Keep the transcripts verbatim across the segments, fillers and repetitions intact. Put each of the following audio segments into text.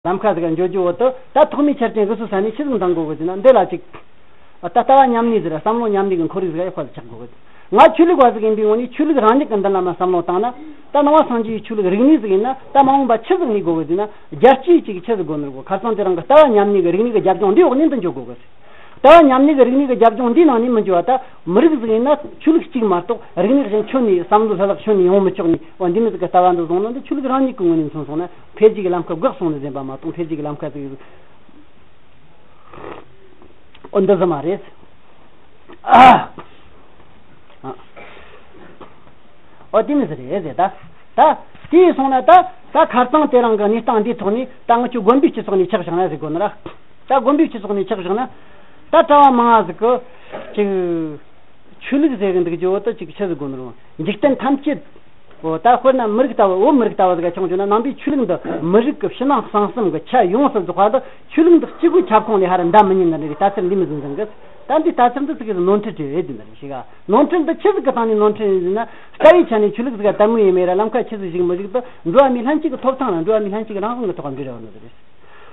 ལམ་ཁ་ཟིག་ག་འགྱོ་རྒྱུ་བོ་དེ། ད་ཐོག་མའི་ཆ་རྐྱེན་གི་སུ་ས་ནས་ཆི་ཟིག་འདང་དགོ་གི་ཟེར་ན། འདི་ལ་ཅིག་ད་ལྟ་བ་མཉམ་གནས་ཟེར། བསམ་བློ་མཉམ་གནས་གི་ཁོར་ཡུག་ཟིག་ཡག་པ་ཟིག་ཆགས་དགོ་གི། ང་ཆོས་ལུགས་པ་ཟིག་ཡིན་པའི་ངོས་ནས་ཆོས་ལུགས་རང་ཉིད་ཀྱི་མདུན་ལམ་ལ་བསམ་བློ་བཏང་ན། ད་ནང་པ་སངས་རྒྱས་ཀྱི་ཆོས་ལུགས་རིག་གནས་ཟིག་ཡིན་ན། ད་མ་འོངས་པ་ཆི་ཟིག་གནས་དགོ་གི་ཟེར་ན། རྒྱལ་སྤྱིའི་ཅིག་ཆི་ཟིག་དགོ་ནི་རེད་གོ། ཁ་སང་དེ་རིང་གི་ལྟ་བ་མཉམ་གནས་ཀྱི་རིག་གནས་ཀྱི་རྒྱབ་ལྗོངས་འདིའི་འོག་ནས་འདི་འཇོག་དགོ་གི་ཟེར། ལྟ་བ་མཉམ་གནས་ཀྱི་རིག་གནས་ཀྱི་རྒྱབ་ལྗོངས་འདིའི་ནང་ནས་མི་འགྱུར་བ། ད་མི་རིགས་ཟིག་ཡིན་ན་ཆོས་ལུགས་གཅིག་མ་གཏོགས་རིག་གནས་གཞན་ཁྱོན་ནས་བསམ་བློ་ལྷུ་ལག་ཁྱོན་ནས་ཡོང་མི་ཆོག་ནི། འོ་འདི་མོ་ཟིག་གི་ལྟ་བ་འདི་བཟུང་ན། འདི་ཆོས་ལུགས་རང་ཉིད་ཀྱི་ངོས་ནས་མཚོན་སོང་ན་འཕེལ་རྒྱས་ཀྱི་ལམ་ཁ་འགག་སོང་ནི་ཟིག་ཡིན་པ་མ་གཏོགས། འཕེལ་རྒྱས་ཀྱི་ལམ་ཁ་ཟིག་འོ་འདི་ཟིག་མ་རེད། ཨ། ཨ། ཨོ་དེ་མི་ཟེར་རེད་ཟེར། ད་ད་དེ་ཡིན་སོང་ན། ད་ད་ཁ་རྩང་དེ་རིང་གི་གནས་སྟངས་འདིའི་ཐོག་ནས། ད་ང་ཆོ་དགོན་པའི་སྤྱི་ཚོགས་ནས་ཆགས་བཞག་ན་ཟེར་དགོ་ནི་ར། ད་དགོན་པའི་སྤྱི་ཚོགས་ནས་ཆགས་བཞག་ན། ད་གྲྭ་བ་མང་ང་ཟིག་གི་ཅིག་ཆོས་ལུགས་ཟེར་གི་འདུག་རྒྱུ་བོ་དེ་ཅིག་ཆི་ཟིག་དགོ་ནི་རུང་། འཇིག་རྟེན་ཐམས་ཅད། ཨོ་ད་དཔེར་ན་མི་རིགས་ལྟ་བུ། བོད་མི་རིགས་ལྟ་བུ་ཟིག་ག་ཆུང་ཆུང་ན། ནང་པའི་ཆོས་ལུགས་འདི་མི་རིགས་ཀྱི་ཕྱི་ནང་གསང་གསུམ་གྱི་ཆ་ཡོངས་སུ་རྫོགས་པ་འདི་ཆོས་ལུགས་འདི་གཅིག་པུའི་ཁྱབ་ཁོངས་ལས་ཕར་འདའ་མི་ཉན་ནི་རེད། ལྟ་ཚུལ་འདི་མི་ཟིག་འཛིན་གི། ད་འདི་ལྟ་ཚུལ་འདི་ཚིག་གི་ནོར་འཁྲུལ་རེད་ཟེར་ནི་རེད། ཤེས་ག་ནོར་འཁྲུལ་འདི་ཆི་ཟིག་གི་སྟེང་ནས་ནོར་འཁྲུལ་ཡིན་ཟེར་ན། ལྟ་བའི་ཆ་ནས་ཆོས་ལུགས་ཟིག་ག་དད་མོས་ཡོད་མེད་ར། ལམ་ཁ་ཆི་ཟིག་ཞུགས་མི་ཞུགས་དེ་འགྲོ་བ་མིའི་ལྷན་སྐྱེས་ཀྱི་ཐོབ་ཐང་ར། འགྲོ་བ་མིའི་ལྷན་སྐྱེས་ཀྱི་རང་དབང་གི་ཐོག་འབྲེལ་བ་ཡོད་ནི་རེད།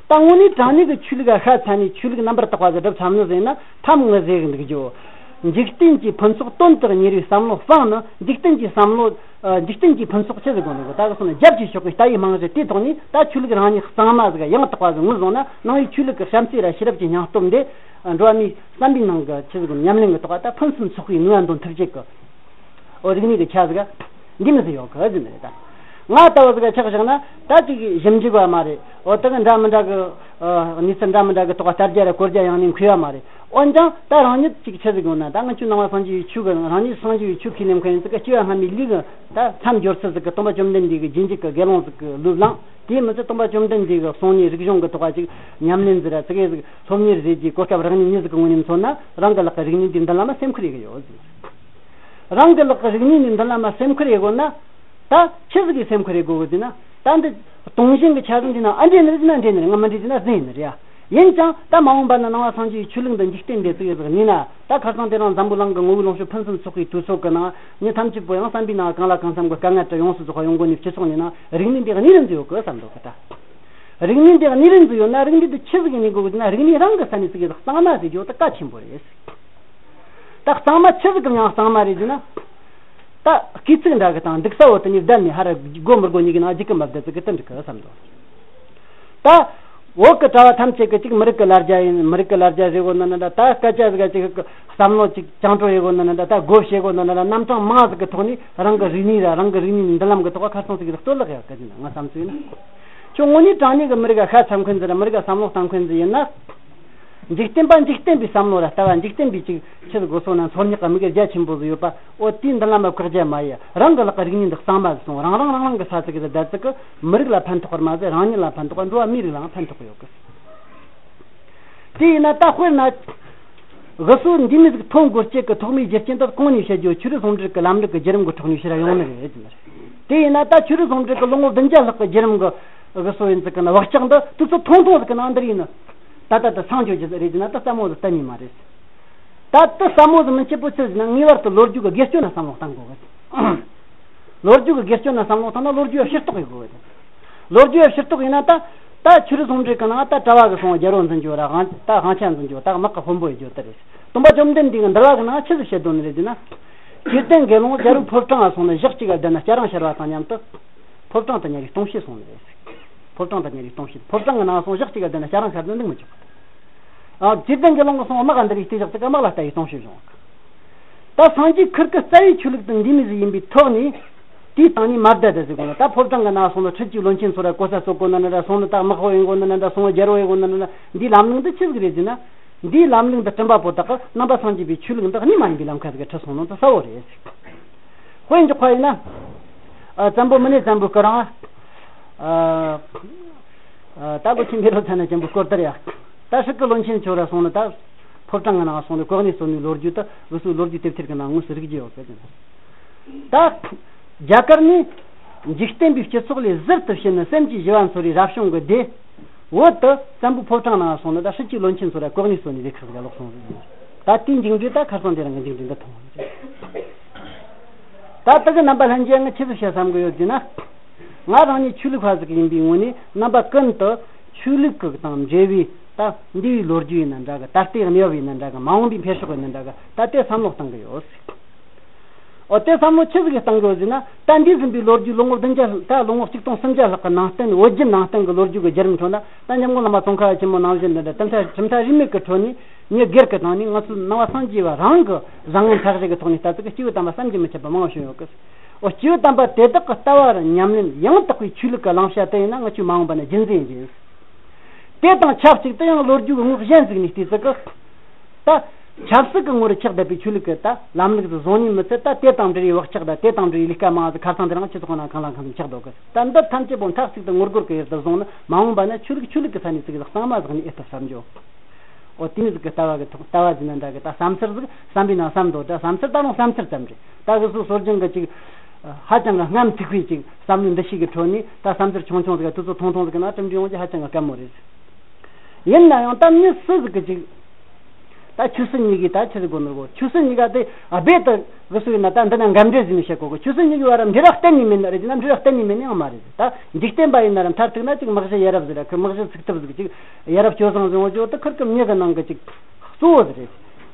ད་དངོས་གནས་དྲང་གནས་ཀྱི་ཆོས་ལུགས་ལ་ཤ་ཚ་ནས་ཆོས་ལུགས་རྣམ་པར་དག་པ་ཟིག་སྒྲུབ་བསམ་ནི་ཟིག་ཡིན་ན། ཐབས་ངོ་ཟེར་གི་འདུག་རྒྱུ། འཇིག་རྟེན་གྱི་ཕུན་ཚོགས་དོན་དུ་གཉེར་བའི་བསམ་བློ་སྤངས་ནས། འཇིག་རྟེན་གྱི་བསམ་བློ། ཨ། འཇིག་རྟེན་གྱི་ཕུན་ཚོགས་ཆི་ཟིག་དགོ་ནི་གོ། ད་གི་སོང་ན་རྒྱབ་ཀྱི་ཕྱོགས་ཀྱི་ལྟ་བའི་རྨང་གཞི་དེའི་ཐོག་ནས། ད་ཆོས་ལུགས་རང་ཉིད་གཙང་མ་ཟིག་ཡང་དག་པ་ཟིག་ངོས་བཟུང་ན། ནང་པའི་ཆོས་ལུགས་ཀྱི་བྱམས་བརྩེ་ར་ཤེས་རབ་ཀྱི་སྙིང་སྟོབས་འདི་འགྲོ་བ་མིའི་བསམ་པའི་ནང་གི་ཆི་ཟིག་ཉམས་ལེན་གྱི་ཐོག་ད་ཕུན་སུམ་ཚོགས་པའི་ནུས་པ་འདོན་ཐུབ་ཅིག་གི། འོ་རིག་གནས་ཀྱི་ཆ་ཟིག་འདི་མི་ཟིག་ཡོད་གི་ཟེར་ནི་རེད། ད་ང་ལྟ་བུ་ཟིག་ཆགས་བཞག་ན། ད་ཅིག་ཞིབ་འཇུག་པ་མ་རེད། འོ་ད་གི་འདྲ་མི་འདྲ་གི། ཨ། གནས་ཚུལ་འདྲ་མི་འདྲ་གི་ཐོག་ལྟ་རྒྱ་ར་གོ་རྒྱ་ཡང་ནས་མཁས་པ་མ་རེད། འོན་ཀྱང་ད་རང་ཉིད་ཅིག་ཆི་ཟིག་ཡོང་ན། ད་ང་ཆོ་ནང་པ་སངས་རྒྱས་པའི་ཆོས་གི། རང་ཉིད་སངས་རྒྱས་པའི་ཆོས་ཁས་ལེན་མཁན་ཡིན་ཙི་གི། སྐྱེ་བ་སྔ་མའི་ལུས་གི་ད་མཚམས་སྦྱོར་ཚུལ་ཟིག་གི། སྟོན་པ་བཅོམ་ལྡན་འདས་ཀྱི་རྗེས་འཇུག་གི་དགེ་སློང་ཟིག་གི་ལུས་བླངས། དེ་མི་ཚད་སྟོན་པ་བཅོམ་ལྡན་འདས་ཀྱི་གསུང་ནས་རིག་གཞུང་གི་ཐོག་ཅིག་ཉམས་ལེན་ཟིག་ར་ཙི་གེ་ཟིག་སློབ་གཉེར་བྱེད་རྒྱུའི་གོ་སྐབས་རག་ནས་མྱི་ཟིག་གི་ངོས་ནས་མཚོན་ན། རང་གི་ལག་གི་རིག་གནས་འདི་མདུན་ལམ་མ་སེམས་ཁུར་ཡེད་གི་ཡོད་ཟེར། རང་གི་ལག་གི་རིག་གནས་འདི་མདུན་ལམ་མ་སེམས་ཁུར་ཡེད་དགོས་ན། ད་ཆི་ཟིག་གིས་སེམས་ཁུར་ཡེད་དགོས་གི་ཟེར་ན། ད་འདི་སྟོང་བཞིན་གྱི་ཆ་ཟིག་འདི་ན། ཨ། འདྲེན་ནི་རེད་ཟེར་ན་འདྲེན་ནི་རེད། ང་མི་འདྲེན་ཟེར་ན་ཟིན་ནི་རེད་ཡ། ཡིན་ཀྱང་ད་མ་འོངས་པ་ན་ནང་པ་སངས་རྒྱས་ཀྱི་ཆོས་ལུགས་འདི་འཇིག་རྟེན་འདི་ཙི་གེ་ཟིག་གནས་ན། ད་ཁ་སང་དེ་རིང་འཛམ་བུ་གླིང་གི་ངོ་བོའི་ལོངས་སྤྱོད་ཕུན་སུམ་ཚོགས་པའི་དུས་ཚོད་གི་ནང་། མྱི་ཐམས་ཅད་པོ་ཡང་བསམ་པའི་ནང་གང་ལ་གང་འཚམ་གི་དཀའ་ངལ་དེ་ཡོངས་སུ་རྫོགས་པ་ཡོང་གོ་ནི་སྤྱི་ཚོགས་ནས་ན། རིག་གནས་འདི་གནས་རིམ་ཟིག་ཡོད་གི་བསམ་འདུག་གི། ད་རིག་གནས་འདི་གནས་རིམ་ཟིག་ཡོད་ན། རིག་གནས་འདི་ཆི་ཟིག་གིས་གནས་དགོས་གི་ཟེར་ན། རིག་གནས་རང་གི་ས་ནས་ཙི་གེ་ཟིག་གཙང་མ་ཟིག་རྒྱུ་དེ་གལ་ཆེན་པོ་རེད། ད་གཙང་མ་ཆི་ཟིག་གི་ཡང་གཙང་མ་རེད་ཟེར་ན། ད་སྐྱེས་ཚིག་འདྲ་གི་དང་འདུག་ས་བོ་དེ་ནས་བསྡད་ནས་ཧར་དགོས་མི་དགོས་གཉིས་ཀྱི་ནང་རྒྱུད་ཀྱི་མ་བསྡད་ཙི་གི་དེ་འགྲིག་གི་བསམ་འདུག། ད་བོད་ཀྱི་གྲྭ་བ་ཐམས་ཅད་ཀྱིས་ཅིག་མི་རིགས་ཀྱི་ལ་རྒྱ་ཡིན། མི་རིགས་ཀྱི་ལ་རྒྱ་ཟེར་གོ་ནི་ན་འདྲ། ད་སྐད་ཆ་ཟིག་ག་ཅིག་བསམ་བློ་ཅིག་བཅིངས་འགྲོལ་ཡེད་གོ་ནི་ན་འདྲ། ད་སྒོ་ཕྱེ་གོ་ནི་ན་འདྲ། རྣམ་གྲངས་མང་ཟིག་གི་ཐོག་ནས་རང་གི་རིག་གནས་ར། རང་གི་རིག་གནས་མདུན་ལམ་གི་ཐོག་ཁ་སང་ཟིག་གི་གཏོར་བརླག་ཡག་གི་ཟེར་ན། ང་བསམ་ཚུལ་ཡིན་ན། ཁྱོད་དངོས་གནས་དྲང་གནས་ཀྱི་མི་རིགས་ལ་ཤ་ཚ་མཁན་ཟིག་ར། མི་རིགས་ལ་བསམ་བློ་བཏང་མཁན་ཟིག་ཡིན་ན། འཇིག་རྟེན་པ་འཇིག་རྟེན་པའི་བསམ་བློ་ར། ལྟ་བ་འཇིག་རྟེན་པའི་ཅིག་ཆི་ཟིག་གོ་སོང་ན། འཚོལ་སྙེག་གི་དམིགས་ཡུལ་རྒྱ་ཆེན་པོ་ཟིག་ཡོད་པ། འོ་དེའི་མདུན་ལམ་མ་བཀག་རྒྱུ་མ་ཡིན། རང་གི་ལག་གི་རིག་གནས་འདི་གཙང་མ་ཟིག་སོང་། རང་རང་རང་རང་གི་ས་ཚིགས་ལ་བསྡད་ཙི་གི་མི་རིགས་ལ་ཕན་ཐོགས་པར་མ་ཟད། རང་ཉིད་ལ་ཕན་ཐོགས་པ། འགྲོ་བ་མིའི་རིགས་ལའང་ཕན་ཐོགས་ཡོད་གི། དེ་ཡིན་ན་ད་དཔེར་ན། དབུ་སོ་འདི་མོ་ཟིག་ཐོན་དགོས་རྐྱེན་གི་ཐོག་མའི་རྒྱུ་རྐྱེན་དེ་གོང་ནས་བཤད་རྒྱུ་ཆོས་རིག་ཟུང་འབྲེལ་གི་ལམ་ལུགས་ཀྱི་བརྒྱུད་རིམ་གི་ཐོག་ནས་བཤད་ར་ཡོང་ནི་རེད་ཟེར་ནི་རེད། དེ་ཡིན་ན་ད་ཆོས་རིག་ཟུང་འབྲེལ་གི་ལོ་ངོ་བདུན་བརྒྱ་ལྷག་གི་བརྒྱུད་རིམ་གི་དབུ་སོ་ཡིན་ཙི་གི་ན་བག་ཆགས་འདི་དུས་ཚོད་ཐུང་ཐུང་ཟིག་གི་ནང་འདིར་ཡིན་ན། ད་ལྟ་དེ་སངས་རྒྱས་ཀྱི་རེད་ཟེར་ན་ད་ཟབ་མོ་ཟིག་གཏན་ནས་མ་རེད། ད་དེ་ཟབ་མོ་ཟིག་མི་བྱེད་པོ་ཆི་ཟེར་ན། ངེས་པར་དུ་ལོ་རྒྱུས་ཀྱི་དགེ་སྐྱོན་ལ་བསམ་བློ་གཏང་དགོས་གི། ལོ་རྒྱུས་ཀྱི་དགེ་སྐྱོན་ལ་བསམ་བློ་བཏང་ན་ལོ་རྒྱུས་ལ་ཕྱིར་རྟོག་ཡེད་དགོས་གི། ལོ་རྒྱུས་ལ་ཕྱིར་རྟོག་ཡིན་ན་ད། ད་ཆོས་རིག་ཟུང་འབྲེལ་གི་ནང་ད་གྲྭ་བ་གི་སོང་རྒྱལ་པོ་འཛིན་རྒྱུ་ར། དབང་ད་དབང་ཆ་འཛིན་རྒྱུ། ད་དམག་གི་དཔོན་པོ་ཡེད་རྒྱུ་དེ་རེད། སྟོན་པ་བཅོམ་ལྡན་འདས་ཀྱིས་འདུལ་བ་གི་ནང་ཆི་ཟིག་བཤད་དོན་ནི་རེད་ཟེར་ན། དཔྱིད་ལྡན་དགེ་སློང་རྒྱལ་པོའི་ཕོ་བྲང་ང་སོང་ནས་ཞག་གཅིག་ག་བསྡད་ན་སྐྱ་རེངས་ཤར་བ་དང་མཉམ་དུ། ཕོ་བྲང་དུ་ཉལ་བའི་སྟོང་བྱེད་སོང་ནི་རེད། ཕོ་བྲང་དུ་ཉལ་བའི་སྟོང་བྱེད། ཕོ་བྲང་གི་ནང་སོང་ཞག་གཅིག་ག་བསྡད་ན་སྐྱ་རེངས་ཤར་ནས་འདུག་མི་ཆོག། ཨ། དཔྱིད་ལྡན་དགེ་སློང་གི་སོང་དམག་ག་འདི་རིགས་བལྟས་ཞག་ཅིག་ག་དམག་ལ་ལྟ་བའི་སྟོང་བྱེད་བྱུང་། ད་སངས་རྒྱས་ཁིར་གི་རྩ་བའི་ཆོས་ལུགས་དེ་འདི་མོ་ཟིག་ཡིན་པའི་ཐོག་ནས། དེའི་སྟེང་ནས་མ་བསྡད་དེ་ཟེར་གོ་ནི། ད་ཕོ་བྲང་གི་ནང་སོང་ནས་ཁྲིད་ཀྱི་བློན་ཆེན་ཚོ་ར་གོ་ས་སོག་གོ་ནི་ན་འདྲ། སོང་ནས་ད་དམག་དཔོན་ཡིན་གོ་ནི་ན་འདྲ། སོང་རྒྱལ་པོ་ཡིན་གོ་ནི་ན་འདྲ། འདིའི་ལམ་ལུགས་འདི་ཆི་ཟིག་རེད་ཟེར་ན། འདིའི་ལམ་ལུགས་འདི་སྤྲིན་པ་པོ་དག་གིས་ནང་པ་སངས་རྒྱས་པའི་ཆོས་ལུགས་འདི་གནས་མ་ཡིན་པའི་ལམ་ཁ་ཟིག་ག་ཁྲིད་སོང་ནོ་འདི་གསལ་བོ་རེད། དཔེ་འཇོག་པ་ཡིན་ན། ཨ། བཙན་པོ་མི་ནི་བཙན་པོའི་སྐུ་རིང་། ཨ། ཨ། ད་སྒོ་ཆེན་མེ་རོ་ཚ་ན་ཅན་པོ་སྐོར་དར་ཡ། ད་ཧྲི་ཀི་བློན་ཆེན་ཚོ་ར་སོང་ནས་ད་ཕོ་བྲང་གི་ནང་སོང་ནས་གོ་གནས་སོར་ནས་ལོ་རྒྱུས་ད་འུ་ཚོའི་ལོ་རྒྱུས་དེབ་ཐེར་གི་ནང་དངོས་སུ་རིག་རྒྱུ་ཡོད་གི། ད་རྒྱ་གར་ནས་འཇིག་རྟེན་པའི་སྤྱི་ཚོགས་ལས་ཟུར་དུ་ཕྱིན་ནས་སེམས་ཀྱི་ཞི་བ་འཚོལ་བའི་རབ་བྱུང་གི་སྡེ། བོད་དུ་བཙན་པོའི་ཕོ་བྲང་ནང་སོང་ནས་ད་ཧྲི་ཀི་བློན་ཆེན་ཚོ་ར་གོ་གནས་སོར་ནས་སྡེ་ཁག་ཟིག་ལོག་སོང་ཟིག། ད་དེའི་མཇུག་འབྲས་ད་ཁ་སང་དེ་རིང་གི་མཇུག་འབྲས་འདི་མཐོང་བ་རེད། ད་དེ་གི་རྣམ་པ་ལྷན་རྒྱས་ང་ཆི་ཟིག་བཤད་བསམ་གི་ཡོད་ཟེར་ན། ང་རང་ཉིད་ཆོས་ལུགས་པ་ཟིག་ཡིན་པའི་ངོས་ནས་རྣམ་པ་ཀུན་ཏུ། ཆོས་ལུགས་ཀྱི་དང་འབྲེལ་བའི་ད་འདས་པའི་ལོ་རྒྱུས་ཡིན་ན་འདྲ་གི། ད་ལྟའི་གནས་བབ་ཡིན་ན་འདྲ་གི། མ་འོངས་པའི་འཕེལ་ཕྱོགས་ཡིན་ན་འདྲ་གི། ད་དེ་བསམ་བློ་གཏང་གི་ཡོད། འོ་དེ་བསམ་བློ་ཆི་ཟིག་གི་གཏང་གི་ཡོད་ཟེར་ན། ད་འདས་ཟིན་པའི་ལོ་རྒྱུས། ལོ་ངོ་བདུན་བརྒྱ། ད་ལོ་ངོ་ཆིག་སྟོང་སུམ་བརྒྱ་ལྷག་གི་ནང་བསྟན། བོད་བརྒྱུད་ནང་བསྟན་གྱི་ལོ་རྒྱུས་ཀྱི་བརྒྱུད་རིམ་ཁྲོད་ན། ད་ཉམས་མགོན་བླ་མ་ཙོང་ཁ་པ་ཆེན་པོ་ནང་བཞིན་འདི་འདྲ་གྲུབ་མཐའ། གྲུབ་མཐའ་རིས་མེད་ཀྱི་ཁྲོད་ནས་མྱི་སྒེར་གྱི་སྟེང་ནས། ང་ཚོའི་ནང་པ་སངས་རྒྱས་པ་རང་གི་བཟང་ངན་མཐའ་བཞག་གི་ཐོག་ནས་ལྟ་ཚུལ་གྱི་སྐྱེས་བུ་དམ་པ་བསམ་གྱིས་མི་ཁྱབ་པ་མང་བ་བྱུང་ཡོད་གི། འོ་སྐྱེས་བུ་དམ་པ་དེ་དག་གི་ལྟ་བ་ཉམས་ལེན་ཡང་དག་པའི་ཆོས་ལུགས་ཀྱི་བླང་བྱ་དེ་ཡིན་ན། ང་ཚོས་མ་འོངས་པ་ན་རྒྱུན་འཛིན་ཡིན་གྱི་ཡིན། དེ་དང་ཆབས་ཅིག་ཏུ་ཡང་ལོ་རྒྱུས་ཀྱི་ངོས་གཞན་ཟིག་ནས་བལྟས་ཚུལ་གྱི། ད་ཆབ་སྲིད་ཀྱི་ངོ་རུ་ཆགས་བསྡད་པའི་ཆོས་ལུགས་ཀྱི་ད་ལམ་ལུགས་སུ་བཟུང་ནས་མི་ཚད། ད་དེ་དང་འབྲེལ་བའི་བག་ཆགས་དང་། དེ་དང་འབྲེལ་བའི་ལས་ཀ་མང་ཟིག་ཁ་སང་དེ་རིང་སྤྱི་ཚོགས་ནང་གང་ལ་གང་འཚམ་ཆགས་འདུག་གི། ད་འདི་ཐམས་ཅད་པོ་མཐའ་གཅིག་ཏུ་ངོ་རྒོལ་གྱི་ཡུལ་དུ་བཟུང་ན། མ་འོངས་པ་ན་ཆོས་ལུགས་ཆོས་ལུགས་ཀྱི་ས་ནས་ཚིག་གཙང་མ་ཟིག་ནས་ཨེ་ཐུབ་བསམ་རྒྱུ། འོ་དེ་མི་ཟིག་གི་ལྟ་བ་གི་ཐོག། ལྟ་བ་ཟིན་ན་འདྲ་གི། ད་བསམ་ཚུལ་ཟིག་བསམ་པའི་ནང་བསམ་འདུག། ད་བསམ་ཚུལ་ད་རུང་བསམ་ཚུལ་ཙམ་རེད། ད་གི་སོ་སོ་སྦྱོང་གི་ཅིག་ཧ་ཅང་གི་སྔ་མ་ཐུག་པའི་ཅིག་བསམ་བློའི་འདུ་ཤེས་ཀྱི་ཁྲོད་ནས། ད་བསམ་ཚུལ་ཆུང་ཆུང་ཟིག་ག་དུས་ཚོད་ཐུང་ཐུང་ཟིག་གི་ནང་གྲུབ་འབྲས་ཡོང་རྒྱུ་ཧ་ཅང་གི་དཀའ་མོ་རེད། ཡིན་ན་ཡང་ད་མི་སུ་ཟིག་གི་ཅིག། ད་ཆོས་སྲིད་གཉིས་ཀྱི་ད་ཆི་ཟིག་གོ་ནོར་གོ། ཆོས་སྲིད་གཉིས་ཀ་དེ་རྦད་དེ་གི་སུ་ཡིན་ན། ད་འདི་ན་འགལ་འབྲེལ་ཟིན་ནས་བཤད་གོ་གི། ཆོས་སྲིད་གཉིས་ཀྱི་བར་འབྲེལ་བ་གཏན་ནས་མེད་ནི་རེད་ཟེར་ན། འབྲེལ་བ་གཏན་ནས་མེད་ནི་ཡང་མ་རེད། ད་འཇིག་རྟེན་པ་ཡིན་ན་ར་མཐར་ཐུག་ན་ཅིག་མི་གཞི་ཡ་རབས་ཟིག་ར། ཁི་མི་གཞི་ཚུགས་ཐུབ་ཟིག། ཅིག་ཡ་རབས་སྤྱོད་བཟང་ཟིག་ཡོང་རྒྱུ་དེ་ཁིར་གི་མྱི་གི་ནང་གི་ཅིག་གཙོ་བོ་ཟིག་རེད།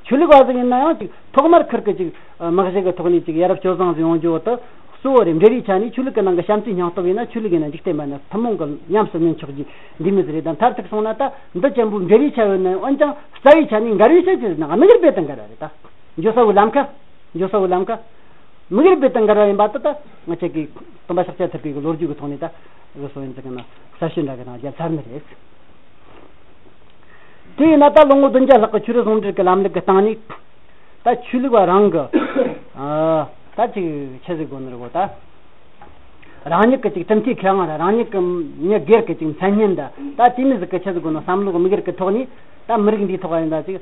ཆོས་ལུགས་པ་ཟིག་ཡིན་ན་ཡང་ཅིག་ཐོག་མར་ཁིར་གི་ཅིག་མི་གཞི་གི་ཐོག་ནས་ཅིག་ཡ་རབས་སྤྱོད་བཟང་ཟིག་ཡོང་རྒྱུ་དེ་གཙོ་བོ་རེད། འབྲེལ་བའི་ཆ་ནས་ཆོས་ལུགས་ཀྱི་ནང་གི་བྱམས་བརྩེའི་སྙིང་སྟོབས་ཡིན་ན། ཆོས་ལུགས་ཡིན་ན་འཇིག་རྟེན་པ་ན་ཐུན་མོང་གི་ཉམས་སུ་ལེན་ཆོག་རྒྱུ་འདི་མོ་ཟིག་རེད། ད་མཐར་ཐུག་སོང་ན་ད་འདི་ཅན་པོ་འབྲེལ་བའི་ཆ་ཡོད་ན། འོན་ཀྱང་རྩ་བའི་ཆ་ནས་འགལ་བའི་ཆ་ཅི་ཟེར་ན། དམིགས་ཡུལ་རྦད་དེ་འགལ་བ་རེད། ད་འགྱོ་ས་བོའི་ལམ་ཁ། འགྱོ་ས་བོའི་ལམ་ཁ། དམིགས་ཡུལ་རྦད་དེ་འགལ་བ་ཡིན་པ་དེ་ད་ང་ཅག་གི་སྟོན་པ་ཤཱཀྱ་ཐུབ་པའི་གི་ལོ་རྒྱུས་ཀྱི་ཐོག་ནས་ད་གི་སོ་ཡིན་ཙི་གི་ན་གསལ་བཤད་འདྲ་གི་ནང་བརྒྱབ་ཚར་ནི་རེད། དེ་ཡིན་ན་ད་ལོ་ངོ་བདུན་བརྒྱ་ལྷག་གི་ཆོས་རིག་ཟུང་འབྲེལ་གྱི་ལམ་ལུགས་ཀྱི་སྟེང་ནས། ད་ཆོས་ལུགས་པ་རང་གི་ཨ་ད་ཅིག་ཆི་ཟིག་གོ་ནི་རེད་གོ། ད་རང་ཉིད་ཀྱི་ཅིག་གྲུབ་མཐའི་ཁེ་དབང་ར། རང་ཉིད་ཀྱི་མྱི་སྒེར་གྱི་ཅིག་མཚན་སྙན་ད། ད་དེ་མི་ཟིག་གི་ཆི་ཟིག་གོ་ནི། བསམ་བློ་གི་དམིགས་ཡུལ་གྱི་ཐོག་ནས། ད་མི་རིགས་འདིའི་ཐོག་ཡིན་ད་ཅིག་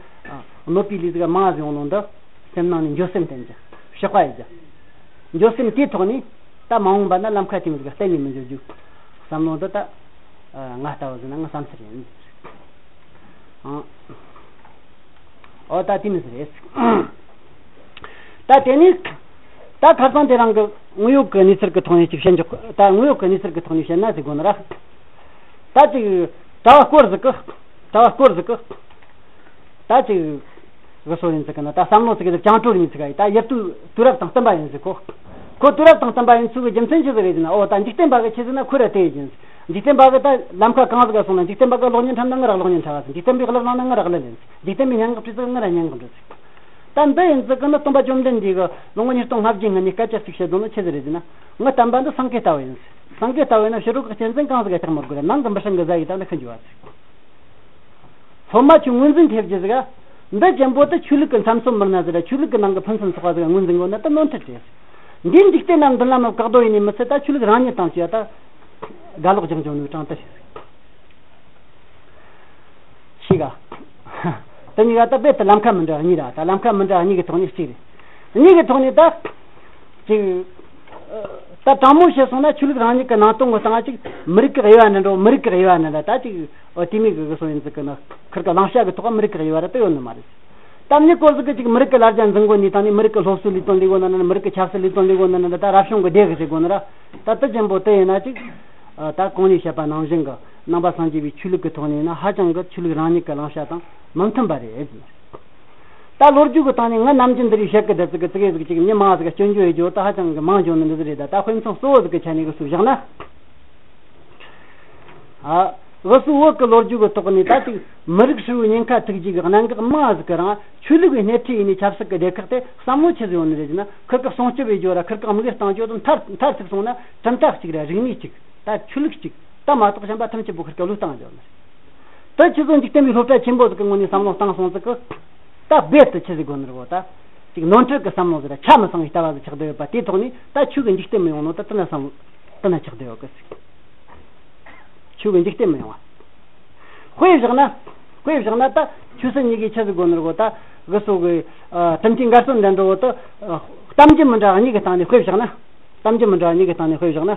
གནོད་པའི་ལས་ཟིག་མང་ཟིག་ཡོང་ནོ་འདི། སེམས་ནང་ནས་འགྱོད་སེམས་བསྟེན་རྒྱུ། ཕྱག་པ་ཡེད་རྒྱུ། འགྱོད་སེམས་དེའི་ཐོག་ནས་ད་མ་འོངས་པ་ན་ལམ་ཁ་དེ་མི་ཟིག་གཏན་ནས་མི་འགྱོ་རྒྱུ་བསམ་བློ་འདི་ད་ང་ལྟ་བུ་ཟིག་ན་ངའི་བསམ་ཚུལ་ཡིན། ཨང་། འོ་ད་དེ་མི་ཟིག་རེད། ད་དེ་ནས་ད་ཁ་སང་དེ་རིང་གི་དངོས་ཡོད་ཀྱི་གནས་ཚུལ་གྱི་ཐོག་ནས་ཅིག་བཤད་འཇོག། ད་དངོས་ཡོད་ཀྱི་གནས་ཚུལ་གྱི་ཐོག་ནས་བཤད་ན་ཟེར་གོ་ནི་ར། ད་ཅིག་གྲྭ་བ་སྐོར་ཟིག་གི། གྲྭ་བ་སྐོར་ཟིག་གི། ད་ཅིག་གི་སོ་ཡིན་ཟིག་གི་ན། ད་བསམ་བློ་ཟིག་གི་བཅིངས་འགྲོལ་ཡིན་ཟིག་ག་ཡི། ད་ཡུལ་དུས་དུས་རབས་དང་བསྟུན་པ་ཡིན་ཟིག་གོ། ཁོ་དུས་རབས་དང་བསྟུན་པ་ཡིན་ཚུལ་གི་རྒྱུ་མཚན་ཆི་ཟིག་རེད་ཟེར་ན། འོ་ད་འཇིག་རྟེན་པ་གི་ཆི་ཟེར་ན་ཁོ་ར་དེ་ཡིན། འཇིག་རྟེན་པ་གི་ད་ལམ་ཁ་གང་ཟིག་ག་སོང་ན། འཇིག་རྟེན་པ་གི་གློག་བརྙན་འཁྲབ་ན་ང་ར་གློག་བརྙན་འཁྲབ་བ་ཟིག། འཇིག་རྟེན་པའི་གླུ་བླངས་ན་ང་ར་གླུ་ལེན་ཟིག། འཇིག་རྟེན་པའི་སྙན་ངག་བྲིས་ཟིག་ང་ར་སྙན་ངག་འབྲི་ཟིག། ད་འདི་ཡིན་ཟིག་གི་ན། སྟོན་པ་བཅོམ་ལྡན་འདས་གི་ལོ་ངོ་ཉིས་སྟོང་ལྔ་བརྒྱའི་སྔོན་ནས་སྐད་ཆ་ཟིག་བཤད་དོན་ནི་ཆི་ཟིག་རེད་ཟེར་ན། ངའི་བསྟན་པ་འདི་སེང་གེ་ལྟ་བུ་ཡིན་ཟིག། སེང་གེ་ལྟ་བུ་ཡིན་ན་ཕྱི་རོལ་གི་གཅན་གཟན་གང་ཟིག་ག་ཐག་མི་དགོས་ར། ནང་གི་འབུ་སྲིན་གི་གཟའ་ཡི་དང་ནི་ཁི་འགྱུར་བ་ཟིག། སློབ་མ་ཆོས་ངོས་འཛིན་ཐེབས་རྒྱུ་ཟིག་ག། འདི་ཅན་པོ་དེ་ཆོས་ལུགས་ཀྱི་མཚམས་སྲོལ་མི་སྣ་ཟིག་ར། ཆོས་ལུགས་ཀྱི་ནང་གི་ཕུན་སུམ་ཚོགས་པ་ཟིག་ག་ངོས་འཛིན་དགོས་ན་ད་ནོར་འཁྲུལ་རེད། འདིའི་འཇིག་རྟེན་ན་མདུན་ལམ་བཀག་རྡོ་ཡིན་ནི་མི་ཚད། ད་ཆོས་ལུགས་རང་ཉིད་དང་བཅས་ད་དགའ་ལོག་སྦྱང་སྦྱོང་ནོའི་གྲངས་དེ་ཞིག་ཟིག། ཤེས་ག། དེ་གཉིས་ཀ་ད་རྦད་དེ་ལམ་ཁ་མི་འདྲ་གཉིས་ར། ད་ལམ་ཁ་མི་འདྲ་གཉིས་ཀྱི་ཐོག་ནས་གཅིག་རེད། གཉིས་ཀྱི་ཐོག་ནས་ད་ཅིག། ད་དྲང་མོ་བཤད་སོང་ན་ཆོས་ལུགས་རང་ཉིད་ཀྱི་ནང་དོན་གྱི་སྟེང་ཅིག་མི་རིགས་ཀྱི་དབྱེ་བ་འདྲ་འདྲ་བོ། མི་རིགས་ཀྱི་དབྱེ་བ་འདྲ་འདྲ། ད་ཅིག་འོ་དེ་མོ་གི་གི་སོ་ཡིན་ཟིག་གི་ན། ཁིར་གི་བླང་བྱ་གི་ཐོག་མི་རིགས་ཀྱི་དབྱེ་བ་ར་ད་ཡོད་ནི་མ་རེད། ད་མྱི་སྐོར་ཟིག་གི་ཅིག་མི་རིགས་ཀྱི་ལ་རྒྱ་འཛིན་གོ་ནི་དང་ནི། མི་རིགས་ཀྱི་སློབ་གསོ་ལས་དོན་ལས་གོ་ན་ན། མི་རིགས་ཀྱི་ཆབ་སྲིད་ལས་དོན་ལས་གོ་ན་ན། ད་རབ་བྱུང་གི་སྡེ་གི་ཟེར་གོ་ནི་ར། ད་དེ་ཅན་པོ་དེ་ཡིན་ན་ཅིག། ད་གོང་ནས་བཤད་པ་ནང་བཞིན་གི་ནང་པ་སངས་རྒྱས་པའི་ཆོས་ལུགས་ཀྱི་ཐོག་ནས་ཡིན་ན་ཧ་ཅང་གི་ཆོས་ལུགས་རང་ཉིད་ཀྱི་བླང་བྱ་དང་མི་མཐུན་པ་རེད། ད་ལོ་རྒྱུས་ཀྱི་སྟེང་ནས་ང་ནམ་རྒྱུན་འདི་རིགས་བཤད་གི་བསྡད་ཟིག་གི། ཙི་གེ་ཟིག་ཅིག་མྱི་མང་ཟིག་གི་སྐྱོན་བརྗོད་ཡེད་རྒྱུ་ད་ཧ་ཅང་གི་མང་འགྱོ་ནི་འདི་ཟིག་རེད། ད་ད་དཔེ་མཚོན་གཙོ་བོ་ཟིག་གི་ཆ་ནས་གི་སུ་བཞག་ན། ཨ། གི་སུ་བོད་ཀྱི་ལོ་རྒྱུས་ཀྱི་ཐོག་ནས་ད་ཅིག་མི་རིགས་ཧྲིལ་བོའི་ཉེན་ཁ་ཐུག་རྒྱུ་གི་གནད་འགག་མང་ཟིག་གི་རིང་ཆོས་ལུགས་ཀྱི་སྣེ་ཁྲིད་ཡིན་ནས་ཆབ་སྲིད་ཀྱི་སྡེ་ཁག་དེ་བསམ་བློ་ཆི་ཟིག་ཡོད་ནི་རེད་ཟེར་ན། ཁིར་གི་སྲུང་སྐྱོབ་ཡེད་རྒྱུ་ར། ཁིར་གི་དམིགས་ཡུལ་གཏང་རྒྱུ་དང་མཐར་མཐར་ཐུག་སོང་ན་གྲུབ་མཐའ་གཅིག་ར། རིག་གནས་གཅིག། ད་ཆོས་ལུགས་གཅིག་ད་མ་གཏོགས་གཞན་པ་ཐམས་ཅད་པོ་ཁིར་གི་བློས་བཏང་འཇོག་ནི་རེད། ད་ཁྱེད་ཚོ་འཇིག་རྟེན་པའི་སློབ་གྲྭ་ཆེན་པོ་ཟིག་གི་ངོས་ནས་བསམ་བློ་བཏང་སོང་ཟིག་གི། ད་རྦད་དེ་ཆི་ཟིག་དགོས་ནི་རེད་གོ། ད་ཅིག་ནོར་འཁྲུལ་གི་བསམ་བློ་ཟིག་ར། ཆ་མི་ཚང་བའི་ལྟ་བ་ཟིག་ཆགས་བསྡད་ཡོད་པ་དེའི་ཐོག་ནས་ད་ཆོས་གི་འཇིག་རྟེན་མི་ཡོང་ནོ་ད་དེ་ན་བསམ་དེ་ན་ཆགས་བསྡད་ཡོད་གི་ཟིག། ཆོས་གི་འཇིག་རྟེན་མི་ཡོང་བ། དཔེ་བཞག་ན། དཔེ་བཞག་ན་ད་ཆོས་སྲིད་གཉིས་ཀའི་ཆི་ཟིག་དགོས་ནི་རེད་གོ། ད་གི་སོ་གི་ཨ་གྲུབ་མཐའི་འགལ་རྩོད་འདི་འདྲ་བོ་ད་ཨ་གཏམ་རྒྱུད་མི་འདྲ་བ་གཉིས་ཀྱི་སྟེང་ནས། དཔེ་བཞག་ན། གཏམ་རྒྱུད་མི་འདྲ་བ་གཉིས་ཀྱི་སྟེང་ནས་དཔེ་བཞག་ན།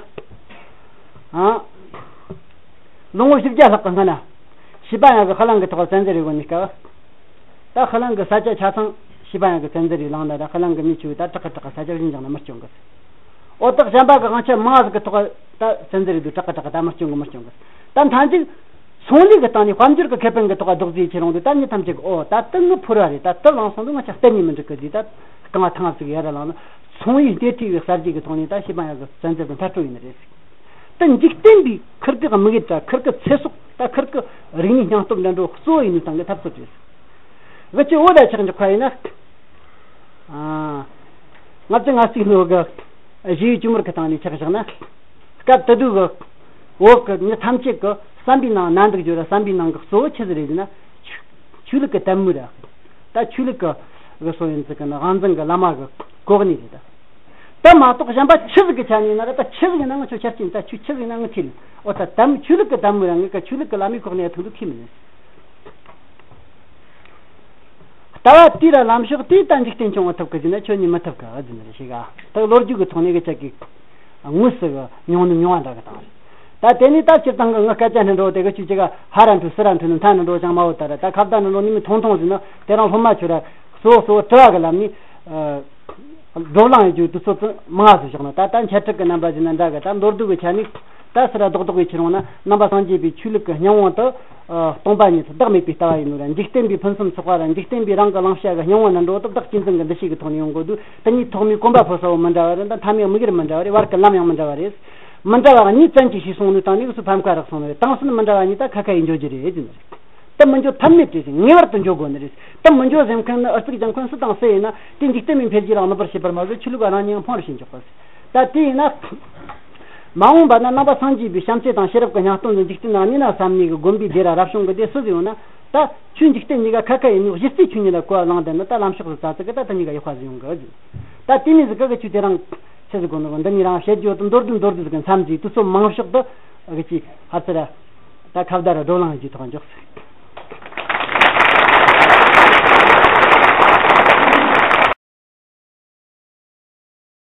ཨ། ལོ་ངོ་བཞི་བརྒྱ་ལྷག་གི་སྔོན་ན། བྱིས་པ་ཡང་གི་ཧ་ལམ་གི་ཐོག་བཙན་འཛུལ་རེད་གོ་ནི་སྐབས། ད་ཧ་ལམ་གི་ས་ཆ་ཆ་ཚང་བྱིས་པ་ཡང་གི་བཙན་འཛུལ་རེད་ལངས་ད། ད་ཧ་ལམ་གི་མི་ཆུ་ད་དྲག་གི་དྲག་གི་ས་ཆ་བཞིན་ཀྱང་ན་མི་སྐྱོང་གི། འོ་ད་གཞན་པ་གི་དབང་ཆ་མང་ཟིག་གི་ཐོག་ད་བཙན་འཛུལ་རེད་འདུག། དྲག་གི་དྲག་གི་ད་མི་སྐྱོང་གི། མི་སྐྱོང་གི། ད་མཐའ་མཇུག་ ཚོང་ལས་ཀྱི་སྟེང་ནས་དཔལ་འབྱོར་གྱི་ཁེ་ཕན་གྱི་ཐོག་ལ་རྡོག་རྫིས་ཁྱེར་ཡོང་དུས། ད་མྱི་ཐམས་ཅད་ཀྱིས་ཨོ་ད་དེ་ངའི་ཕོར་བ་རེད། ད་དེ་བླངས་སོང་དུས་ང་ཅག་གཏན་ནས་མི་འགྲིག་གི་ཟེར། ད་རྐང་བ་ཐང་ཟིག་ཡར་ར་བླངས་ནས། ཚོང་པའི་འབྲེལ་མཐུད་པའི་གསར་བརྗེ་གི་ཐོག་ནས་ད་ཤེས་པ་ཡག་གི་བཙན་འཛུལ་གྱི་མཐར་སྐྲོད་ཡིན་ནི་རེད། ད་འཇིག་རྟེན་པའི་ཁིར་གི་དམིགས་ཡུལ་དང་ཁིར་གི་ཚེ་སྲོག་དང་ཁིར་གི་རིག་གནས་སྙིང་སྟོབས་འགྲན་བསྡུར་གཙོ་བོ་ཡིན་ནི་སྟེང་གི་འཐབ་རྩོད་རེད། འུ་ཅག་བོད་ལ་ཆ་འཇོག་པ་ཡིན་ན། ཨ། ལྔ་བཅུ་ང་གཅིག་ལོ་གི་གཞེས་ཡུལ་གྱི་མུར་གི་སྟེང་ནས་ཆ་བཞག་ན། སྐབས་དེ་དུས་ཀྱི་བོད་ཀྱི་མི་ཐམས་ཅད་ཀྱི་བསམ་པའི་ནང་ན་འདུག་རྒྱུ་ར། བསམ་པའི་ནང་གི་གཙོ་བོ་ཆི་ཟིག་རེད་ཟེར་ན། ཆོས་ཆོས་ལུགས་ཀྱི་དད་མོས་ར། ད་ཆོས་ལུགས་ཀྱི་གི་སོ་ཡིན་ཟིག་གི་ནི་དབང་འཛིན་གྱི་བླ་མ་གི་གོ་གནས་རེད། ད་མ་གཏོགས་གཞན་པ་ཆི་ཟིག་གི་ཆ་ནས་ཡིན་ན་ར། ད་ཆི་ཟིག་ཡིན་ན་ང་ཆོ་ཆ་རྐྱེན། ད་ཆོས་ཆི་ཟིག་ཡིན་ན་ང་ཁས་ལེན། འོ་ད་དམ་ཆོས་ལུགས་ཀྱི་དམ་པ་ར་ངེད་ཀ་ཆོས་ལུགས་ཀྱི་བླ་མའི་གོ་གནས་ཐུག་འདུག་ཁས་མི་ལེན། ལྟ་བ་དེའི་ར་ལམ་ཕྱོགས་དེས་ད་འཇིག་རྟེན་སྐྱོང་བ་ཐུབ་གི་ཟེར་ན་ཁྱོད་ནི་མི་ཐུབ་གི་ཟེར་ནི་རེད། ཤེས་ག་ད་ལོ་རྒྱུས་ཀྱི་ཐོག་ནས་གི་ཅག་གི་དངོས་སུ་གི་མྱོང་ནི་མྱོང་བ་འདྲ་གི་སྟེང་རེད། ད་དེ་ནས་ད་སྤྱིར་བཏང་གི་ངའི་སྐད་ཆ་འདྲ་འདྲ་བོ་དེ་གི་ཁྱོད་ཅིག་ག་ཧ་ར་འཕྲོད་ཚུར་ར་འཕྲོད་ནི་མཐའ་འདྲ་འདྲ་བོ་ཅང་མ་བོ་ད་ར། ད་ཁ་བརྡ་འདྲ་འདྲ་བོ་ནི་མི་ཐུང་ཐུང་ཟིག་ནི་དེ་རིང་སློབ་མ་ཁྱོད་ར་གཙོ་བོ་གཙོ་བོ་དྲི་བ་གི་ལམ་ནས། ཨ། བགྲོ་གླེང་ཡེད་རྒྱུ་དུས་ཚོད་ཙམ་མང་ང་ཟིག་བཞག་ན། ད་ད་འཆད་ཁྲིད་ཀྱི་རྣམ་པ་ཟིག་ན་འདྲ་གི། ད་མདོར་བསྡུས་ཀྱི་ཆ་ནས་ད་ཟེར་ར་རྡོག་རྡོག་གི་ཁྱེར་ཡོང་ན། ནང་པ་སངས་རྒྱས་པའི་ཆོས་ལུགས་ཀྱི་སྙིང་བོ་དེ། ཨ། སྟོང་པ་ཉིད་བདག་མེད་པའི་ལྟ་བ་ཡིན་ནོ་ར། འཇིག་རྟེན་པའི་ཕུན་སུམ་ཚོགས་པ་ར་འཇིག་རྟེན་པའི་རང་གི་བླང་བྱ་གི་སྙིང་བོ་ནི་འགྲོ་སྟེ། བདག་གཅེས་འཛིན་གྱི་འདུ་ཤེས་ཀྱི་ཐོག་ནས་ཡོང་དགོས་དུས། དེ་གཉིས་ཐོག་མའི་གོམ་པ་སྤོ་ས་བོ་མི་འདྲ་བ་རེད། ད་མཐའ་མའི་དམིགས་ཡུལ་མི་འདྲ་བ་རེད། བར་གྱི་ལམ་ཡང་མི་འདྲ་བ་རེད། མི་འདྲ་བ་གཉིས་བཙན་གྱིས་ཤེས་སོང་ནོའི་སྟེང་ནས་སུ་ཕམ་ཁ་རག་སོང་ནི་རེད། དེང་སང་མི་འདྲ་བ་གཉིས་ད་ཁ་ཁ་ཡིས་འགྱོ་རྒྱུ་རེད་ཟེར་ནི་རེད། དེ་མི་འགྱོ་ཐབས་མེད་རེད་ཟེར། ངེས་པར་དུ་འགྱོ་དགོས་ནི་རེད། དེ་མི་འགྱོ་ཟེར་མཁན་ནི་ཨུ་ཚུགས་རྒྱག་མཁན་སུ་དང་སུ་ཡིན་ན། དེ་འཇིག་རྟེན་པའི་འཕེལ་རྒྱས་ལ་གནོད་པར་བྱེད་པར་མ་ཟད། ཆོས་ལུགས་རང་ཉིད་ཡང་ཕུང་བར་བྱེད་འཇོག་པ་ཟེར། ད་དེ་ཡིན་ན། མ་འོངས་པ་ན་ནང་པ་སངས་རྒྱས་པའི་བྱམས་བརྩེ་དང་ཤེས་རབ་ཀྱི་སྙིང་སྟོབས་འདི་འཇིག་རྟེན་ན་གནས་ན་བསམ་ནས་གི་དགོན་པའི་སྡེ་ར་རབ་བྱུང་གི་སྡེ་སུ་ཟིག་ཡོང་ན། ད་ཆོས་འཇིག་རྟེན་གཉིས་ཀ་ཁ་ཁ་ཡིན་ནོ། གཞི་རྩའི་ཆོས་ཉིད་ལ་གོ་བ་བླངས་བསྡད་ན། ད་ལམ་ཕྱོགས་སུ་ཙ་ཙིག་གི་ད་དེ་གཉིས་ཀ་ཡག་པ་ཟིག་ཡོང་གི་ཟེར། ད་དེ་མིན་ཟིག་གི་གི་ཆོས་དེ་རིང་ཆི་ཟིག་གོ་ནོ་གི། འདི་ནས་རང་བཤད་རྒྱུ་དེ་མདོར་བསྡུས་མདོར་བསྡུས་ཟིག་གི་མཚམས་ཟིག་དུས་ཚོད་མང་ཤོག་ཏུ་གི་ཅིག་ཧ་ཚི་ར། ད་ཁ་བརྡ་ར་བགྲོ་གླེང་གི་ཐོག་འཇོག་ཟེར།